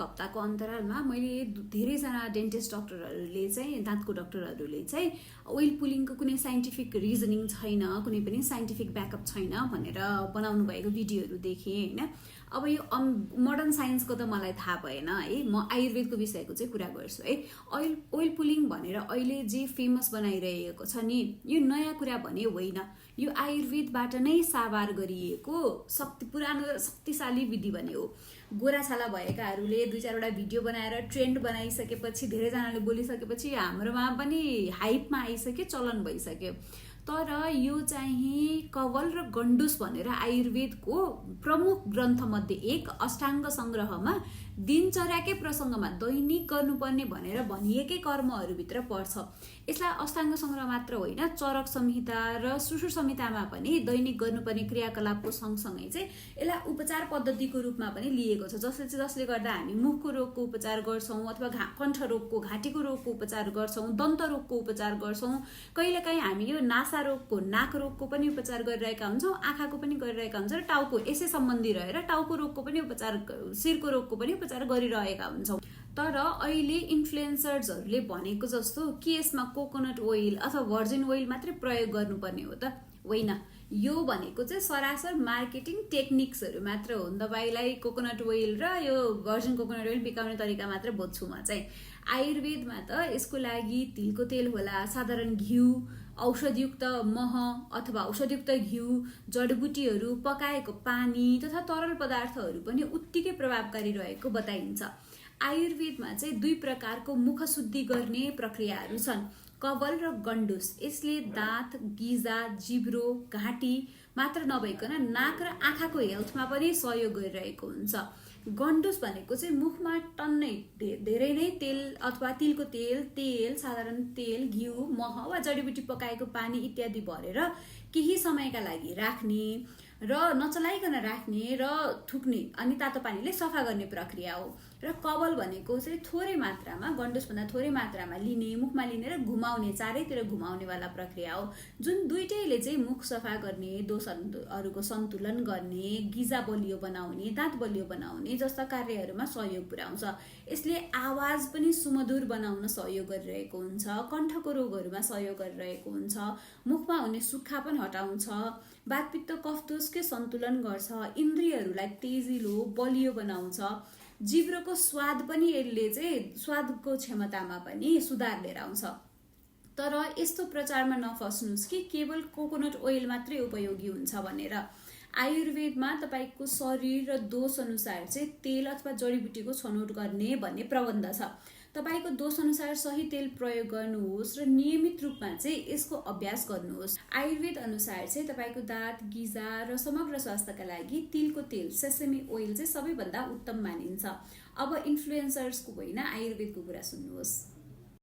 एक हप्ताको अन्तरालमा मैले धेरैजना डेन्टिस्ट डक्टरहरूले चाहिँ दाँतको डक्टरहरूले चाहिँ ओइल पुलिङको कुनै साइन्टिफिक रिजनिङ छैन, कुनै पनि साइन्टिफिक ब्याकअप छैन भनेर बनाउनु भएको भिडियोहरू देखेँ होइन। अब यो मोडर्न साइन्सको त मलाई थाहा भएन है, म आयुर्वेदको विषयको चाहिँ कुरा गर्छु है। ओइल पुलिङ भनेर अहिले जे फेमस बनाइरहेको छ नि, यो नयाँ कुरा भने होइन, यो आयुर्वेदबाट नै साबार गरिएको पुरानो शक्तिशाली विधि भने हो। गोराछाला भएकाहरूले 2-4वटा भिडियो बनाएर ट्रेन्ड बनाइसकेपछि, धेरैजनाले बोलिसकेपछि हाम्रोमा पनि हाइपमा आइसक्यो, चलन भइसक्यो। तर यो चाहिँ कवल र गण्डुस भनेर आयुर्वेदको प्रमुख ग्रन्थमध्ये एक अष्टाङ्ग सङ्ग्रहमा दिनचर्याकै प्रसङ्गमा दैनिक गर्नुपर्ने भनेर भनिएकै कर्महरूभित्र पर्छ। यसलाई अष्टाङ्ग सङ्ग्रह मात्र होइन, चरक संहिता र सुश्रुत संहितामा पनि दैनिक गर्नुपर्ने क्रियाकलापको सँगसँगै चाहिँ यसलाई उपचार पद्धतिको रूपमा पनि लिएको छ। जसले गर्दा हामी मुखको रोगको उपचार गर्छौँ, अथवा कण्ठ रोगको, घाँटीको रोगको उपचार गर्छौँ, दन्त रोगको उपचार गर्छौँ, कहिलेकाहीँ हामी यो नासा रोगको, नाक रोगको पनि उपचार गरिरहेका हुन्छौँ, आँखाको पनि गरिरहेका हुन्छौँ, र टाउको यसै सम्बन्धी रहेर टाउको रोगको पनि उपचार, शिरको रोगको पनि उपचार गरिरहेका हुन्छौँ। तर अहिले इन्फ्लुएन्सर्सहरूले भनेको जस्तो कि यसमा कोकोनट ओइल अथवा भर्जिन ओइल मात्रै प्रयोग गर्नुपर्ने हो त होइन। यो भनेको चाहिँ सरासर मार्केटिङ टेक्निक्सहरू मात्र हो। तपाईँलाई कोकोनट ओइल र यो भर्जिन कोकोनट ओइल बिकाउने तरिका मात्र बुझ्छु म चाहिँ। आयुर्वेदमा त यसको लागि तिलको तेल होला, साधारण घिउ, औषधयुक्त मह अथवा औषधयुक्त घिउ, जडीबुटीहरू, पकाएको पानी तथा तरल पदार्थहरू पनि उत्तिकै प्रभावकारी रहेको बताइन्छ। आयुर्वेदमा चाहिँ 2 प्रकारको मुख शुद्धि गर्ने प्रक्रियाहरू छन्, कवल र गण्डुस। यसले दाँत, गिजा, जिब्रो, घाँटी मात्र नभइकन नाक र आँखाको हेल्थमा पनि सहयोग गरिरहेको हुन्छ। गण्डुस भनेको चाहिँ मुखमा टन्नै धेरै नै तेल अथवा तिलको तेल, साधारण तेल, घिउ, मह वा जडीबुटी पकाएको पानी इत्यादि भरेर केही समयका लागि राख्ने र नचलाइकन राख्ने र थुक्ने अनि तातो पानीले सफा गर्ने प्रक्रिया हो। र कवल भनेको चाहिँ थोरै मात्रामा, गण्डुसभन्दा थोरै मात्रामा लिने, मुखमा लिने र घुमाउने, चारैतिर घुमाउनेवाला प्रक्रिया हो, जुन दुइटैले चाहिँ मुख सफा गर्ने, दोषहरूको सन्तुलन गर्ने, गिजा बलियो बनाउने, दाँत बलियो बनाउने जस्ता कार्यहरूमा सहयोग पुर्याउँछ। यसले आवाज पनि सुमधुर बनाउन सहयोग गरिरहेको हुन्छ, कण्ठको रोगहरूमा सहयोग गरिरहेको हुन्छ, मुखमा हुने सुक्खा पनि हटाउँछ, वातपित्त कफदोषकै सन्तुलन गर्छ, इन्द्रियहरूलाई तेजिलो बलियो बनाउँछ, जिब्रोको स्वाद पनि यसले चाहिँ स्वादको क्षमतामा पनि सुधार लिएर आउँछ। तर यस्तो प्रचारमा नफस्नुस् कि केवल कोकोनट ओइल मात्रै उपयोगी हुन्छ भनेर। आयुर्वेदमा तपाईँको शरीर र दोष अनुसार चाहिँ तेल अथवा जडीबुटीको छनौट गर्ने भन्ने प्रबन्ध छ। तपाईँको दोष अनुसार सही तेल प्रयोग गर्नुहोस् र नियमित रूपमा चाहिँ यसको अभ्यास गर्नुहोस्। आयुर्वेद अनुसार चाहिँ तपाईँको दाँत, गिजा र समग्र स्वास्थ्यका लागि तिलको तेल, सेसेमी ओइल चाहिँ सबैभन्दा उत्तम मानिन्छ। अब इन्फ्लुएन्सर्सको होइन, आयुर्वेदको कुरा सुन्नुहोस्।